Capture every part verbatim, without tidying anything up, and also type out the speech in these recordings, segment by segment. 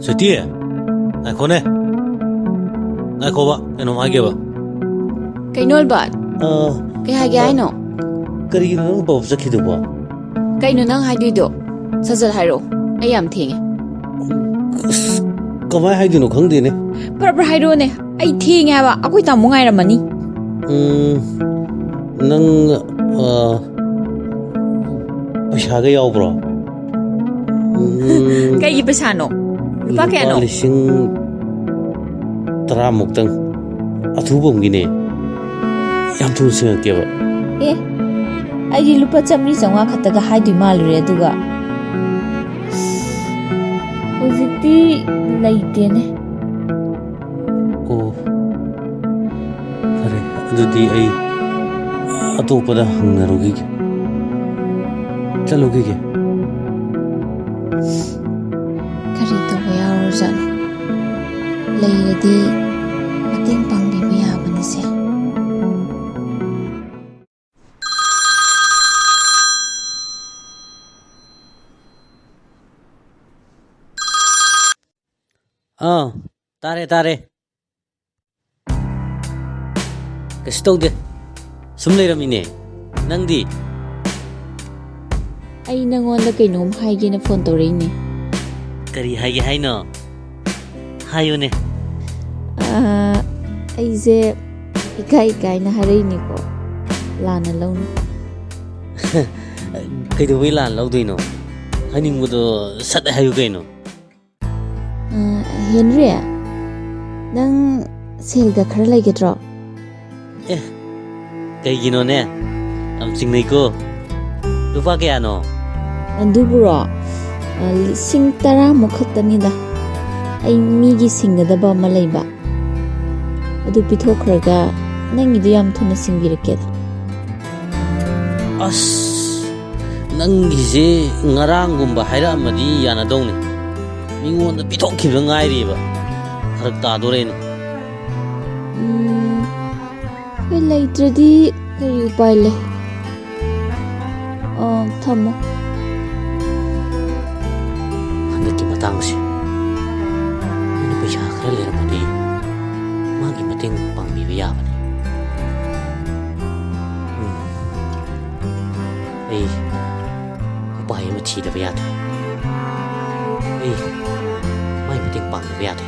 Sweetie, ꯉꯥꯏꯈꯣꯅꯦ꯫ ꯉꯥꯏꯈꯣꯕ, ꯀꯩꯅꯣꯝ ꯍꯥꯏꯒꯦꯕ꯫ ꯀꯩꯅꯣ, ꯑꯜꯕꯥꯔꯠ? ꯑ, ꯀꯩ ꯍꯥꯏꯒꯦ ꯑ, ꯍꯥꯏꯅꯣ? ꯀꯔꯤꯒꯤꯅꯣ ꯅꯪ ꯄꯞ ꯆꯠꯈꯤꯗꯨꯕꯣ? ꯀꯩꯅꯣ ꯅꯪ ꯍꯥꯏꯗꯣꯏꯗꯣ? ꯁꯠ ꯁꯠ ꯍꯥꯏꯔꯛꯑꯣ, ꯑꯩ ꯌꯥꯝ ꯊꯦꯡꯉꯦ꯫ ꯑꯁ, ꯀꯃꯥꯏ ꯍꯥꯏꯗꯣꯏꯅꯣ ꯈꯪꯗꯦꯅꯦ꯫ ꯐꯔ ꯐꯔ ꯍꯥꯏꯔꯛꯑꯣꯅꯦ, ꯑꯩ ꯊꯦꯡꯉꯦ ꯍꯥꯏꯕ, ꯑꯩꯈꯣꯏ ꯇꯥꯃꯣ ꯉꯥꯏꯔꯝꯃꯅꯤ꯫ ꯎꯝ, ꯅꯪ, ꯑ, ꯄꯩꯁꯥꯒ ꯌꯥꯎꯕ꯭ꯔꯣ? ꯎꯝ, ꯀꯩꯒꯤ ꯄꯩꯁꯥꯅꯣ? ꯂꯨꯄꯥ ꯂꯨꯄꯥ ꯀꯌꯥꯅꯣ? ꯂꯤꯁꯤꯡ ꯇꯔꯥꯃꯨꯛꯇꯪ꯫ ꯑꯊꯨꯕ ꯑꯃꯒꯤꯅꯦ꯫ ꯌꯥꯝ ꯊꯨꯅ ꯁꯤꯡꯉꯛꯀꯦꯕ꯫ ꯑꯦ, ꯑꯩꯗꯤ ꯂꯨꯄꯥ ꯆꯥꯝꯃꯔꯤ ꯆꯥꯝꯃꯉꯥ ꯈꯛꯇꯒ ꯍꯥꯏꯗꯣꯏ ꯃꯥꯜꯂꯨꯔꯦ, ꯑꯗꯨꯒ ꯍꯧꯖꯤꯛꯇꯤ ꯂꯩꯇꯦꯅꯦ꯫ ꯑꯣ, ꯐꯔꯦ, ꯑꯗꯨꯗꯤ ꯑꯩ ꯑꯇꯣꯞꯄꯗ ꯍꯪꯅꯔꯨꯈꯤꯒꯦ, ꯆꯠꯂꯨꯈꯤꯒꯦ꯫ ꯀꯔꯤ ꯇꯧꯕ ꯌꯥꯎꯔꯖꯥꯠꯅꯣ? ꯂꯩꯔꯗꯤ ꯃꯇꯦꯡ ꯄꯥꯡꯕꯤꯕ ꯌꯥꯕꯅꯤꯁꯦ꯫ ꯑꯥ, ꯇꯥꯔꯦ, ꯇꯥꯔꯦ꯫ ꯀꯩꯁꯨ ꯇꯧꯗꯦ, ꯁꯨꯝ ꯂꯩꯔꯝꯃꯤꯅꯦ꯫ ꯅꯪꯗꯤ? ꯑꯩ ꯅꯪꯉꯣꯟꯗ ꯀꯩꯅꯣꯝ ꯍꯥꯏꯒꯦꯅ ꯐꯣꯟ ꯇꯧꯔꯛꯏꯅꯦ꯫ ꯀꯔꯤ ꯍꯥꯏꯒꯦ ꯍꯥꯏꯅꯣ? ꯍꯥꯏꯌꯨꯅꯦ꯫ ꯑꯥ, ꯑꯩꯁꯦ ꯏꯀꯥꯏ ꯏꯀꯥꯏꯅ ꯍꯥꯏꯔꯛꯏꯅꯤꯀꯣ, ꯂꯥꯟꯅ ꯂꯧꯅꯨ꯫ ꯀꯩꯗꯧꯕꯩ ꯂꯥꯟ ꯂꯧꯗꯣꯏꯅꯣ? ꯍꯥꯏꯅꯤꯡꯕꯗꯣ ꯁꯠ ꯍꯥꯏꯌꯨ ꯀꯩꯅꯣ꯫ ꯑꯥ, ꯍꯦꯟꯔꯤ, ꯅꯪ ꯁꯦꯜꯒ ꯈꯔ ꯂꯩꯒꯗ꯭ꯔꯣ? ꯑꯦ, ꯀꯩꯒꯤꯅꯣꯅꯦ? ꯌꯥꯝ ꯆꯤꯡꯅꯩꯀꯣ꯫ ꯂꯨꯄꯥ ꯀꯌꯥꯅꯣ? ꯑꯗꯨꯕꯨꯔꯣ, ꯑ, ꯂꯤꯁꯤꯡ ꯇꯔꯥꯃꯨꯛ ꯈꯛꯇꯅꯤꯗ꯫ ꯑꯩ ꯃꯤꯒꯤ ꯁꯤꯡꯒꯗꯕ ꯑꯃ ꯂꯩꯕ꯫ ꯑꯗꯨ ꯄꯤꯊꯣꯛꯈ꯭ꯔꯒ ꯅꯪꯒꯤꯗꯨ ꯌꯥꯝ ꯊꯨꯅ ꯁꯤꯡꯕꯤꯔꯛꯀꯦꯗ꯫ ꯑꯁ, ꯅꯪꯒꯤꯁꯦ ꯉꯔꯥꯡꯒꯨꯝꯕ ꯍꯥꯏꯔꯛꯑꯝꯃꯗꯤ ꯌꯥꯅꯗꯧꯅꯤ꯫ ꯃꯤꯉꯣꯟꯗ ꯄꯤꯊꯣꯛꯈꯤꯕꯗ ꯉꯥꯏꯔꯤꯕ꯫ ꯐꯔꯛ ꯇꯥꯗꯣꯔꯦꯅꯦ꯫ ꯎꯝ, ꯍꯣꯏ, ꯂꯩꯇ꯭ꯔꯗꯤ ꯀꯔꯤ ꯎꯄꯥꯏ ꯂꯩ? ꯑ, ꯊꯝꯃꯣ꯫ ꯍꯟꯗꯛꯀꯤ ꯃꯇꯥꯡꯁꯦ ꯂꯩꯔꯝꯃꯗꯤ ꯃꯥꯒꯤ ꯃꯇꯦꯡ ꯄꯥꯡꯕꯤꯕ ꯌꯥꯕꯅꯤ꯫ ꯎꯝ꯫ ꯑꯩ ꯎꯄꯥꯏ ꯑꯃ ꯊꯤꯗꯕ ꯌꯥꯗꯦ꯫ ꯑꯩ ꯃꯥꯒꯤ ꯃꯇꯦꯡ ꯄꯥꯡꯗꯕ ꯌꯥꯗꯦ꯫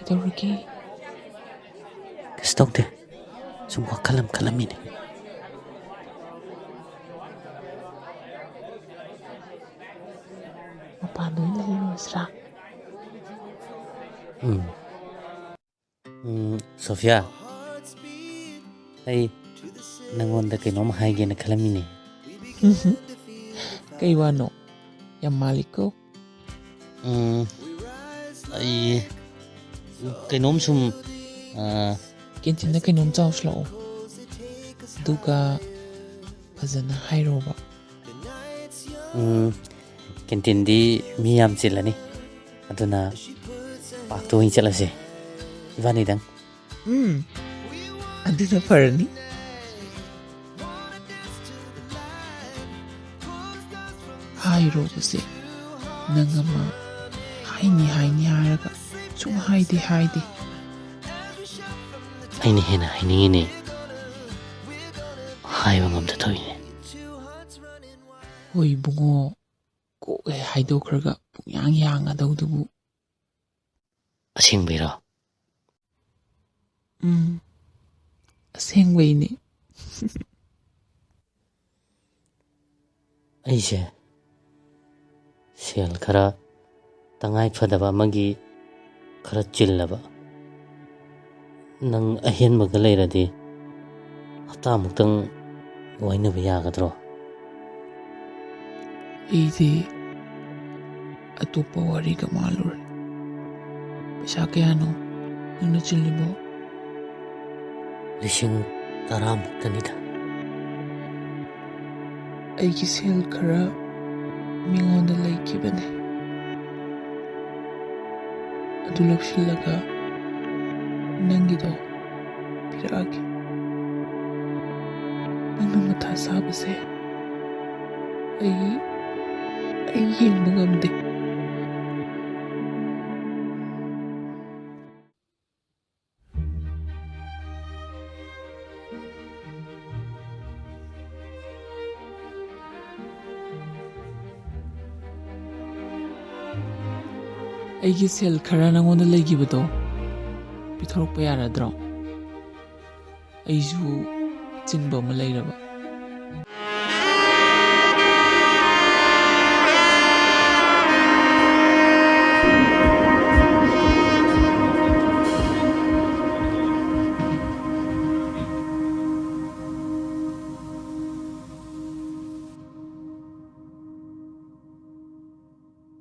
ꯀꯩꯗꯧꯔꯒꯦ? ꯀꯩꯁꯨ ꯇꯧꯗꯦ꯫ ꯁꯨꯝ ꯋꯥꯈꯜ ꯑꯃ ꯈꯜꯂꯝꯃꯤꯅꯦ꯫ ꯃꯄꯥꯟꯗ ꯑꯣꯏꯅ ꯂꯩꯔꯨꯔꯁꯤꯔꯥ? ꯎꯝ꯫ ꯎꯝ, ꯁꯣꯐꯤꯌꯥ, ꯑꯩ ꯅꯪꯉꯣꯟꯗ ꯀꯩꯅꯣꯝ ꯍꯥꯏꯒꯦꯅ ꯈꯜꯂꯝꯃꯤꯅꯦ꯫ ꯀꯩ ꯋꯥꯅꯣ? ꯌꯥꯝ ꯃꯥꯜꯂꯤꯀꯣ꯫ ꯎꯝ, ꯑꯩ ꯀꯩꯅꯣꯝ ꯁꯨꯝ, ꯑ, ꯀꯦꯟꯇꯤꯟꯗ ꯀꯩꯅꯣꯝ ꯆꯥꯎꯁꯤ ꯂꯥꯛꯑꯣ꯫ ꯑꯗꯨꯒ ꯐꯖꯅ ꯍꯥꯏꯔꯣꯕ꯫ ꯎꯝ, ꯀꯦꯟꯇꯤꯟꯗꯤ ꯃꯤ ꯌꯥꯝ ꯆꯤꯜꯂꯅꯤ꯫ ꯑꯗꯨꯅ ꯄꯥꯔꯛꯇ ꯑꯣꯏꯅ ꯆꯠꯂꯁꯦ, ꯏꯕꯥꯅꯤꯗꯪ꯫ ꯎꯝ, ꯑꯗꯨꯅ ꯐꯔꯅꯤ꯫ ꯍꯥꯏꯔꯣꯕꯁꯦ, ꯅꯪ ꯑꯃ ꯍꯥꯏꯅꯤ ꯍꯥꯏꯅꯤ ꯍꯥꯏꯔꯒ ꯁꯨꯝ ꯍꯥꯏꯗꯦ, ꯍꯥꯏꯗꯦ꯫ ꯑꯩꯅ ꯍꯦꯟꯅ ꯍꯥꯏꯅꯤꯡꯉꯤꯅꯦ, ꯍꯥꯏꯕ ꯉꯝꯗ ꯊꯣꯛꯏꯅꯦ꯫ ꯍꯣꯏ ꯏꯕꯨꯡꯉꯣ, ꯀꯣꯛ ꯍꯦꯛ ꯍꯥꯏꯗꯣꯛꯈ꯭ꯔꯒ ꯄꯨꯡꯌꯥꯡ ꯌꯥꯡꯉꯗꯧꯗꯨꯕꯨ꯫ ꯑꯁꯦꯡꯕꯩꯔꯣ? ꯎꯝ, ꯑꯁꯦꯡꯕꯩꯅꯦ꯫ ꯑꯩꯁꯦ ꯁꯦꯜ ꯈꯔ ꯇꯉꯥꯏ ꯐꯗꯕ ꯑꯃꯒꯤ ꯈꯔ ꯆꯤꯜꯂꯕ꯫ ꯅꯪ ꯑꯍꯦꯟꯕꯒ ꯂꯩꯔꯗꯤ ꯍꯞꯇꯥꯃꯨꯛꯇꯪ ꯋꯥꯏꯅꯕ ꯌꯥꯒꯗ꯭ꯔꯣ? ꯑꯩꯗꯤ ꯑꯇꯣꯞꯄ ꯋꯥꯔꯤꯒ ꯃꯥꯜꯂꯨꯔꯦ꯫ ꯄꯩꯁꯥ ꯀꯌꯥꯅꯣ ꯅꯪꯅ ꯆꯤꯜꯂꯤꯕꯣ? ꯂꯤꯁꯤꯡ ꯇꯔꯥꯃꯨꯛꯇꯅꯤꯗ꯫ ꯑꯩꯒꯤ ꯁꯦꯜ ꯈꯔ ꯃꯤꯉꯣꯟꯗ ꯂꯩꯈꯤꯕꯅꯦ꯫ ꯑꯗꯨ ꯂꯧꯁꯤꯜꯂꯒ ꯅꯪꯒꯤꯗꯣ ꯄꯤꯔꯛꯑꯒꯦ꯫ ꯅꯪꯅ ꯃꯊꯥ ꯁꯥꯕꯁꯦ ꯑꯩ, ꯑꯩ ꯌꯦꯡꯕ ꯉꯝꯗꯦ꯫ ꯑꯩꯒꯤ ꯁꯦꯜ ꯈꯔ ꯅꯪꯉꯣꯟꯗ ꯂꯩꯈꯤꯕꯗꯣ ꯄꯤꯊꯣꯔꯛꯄ ꯌꯥꯔꯗ꯭ꯔꯣ? ꯑꯩꯁꯨ ꯑꯆꯤꯟꯕ ꯑꯃ ꯂꯩꯔꯕ꯫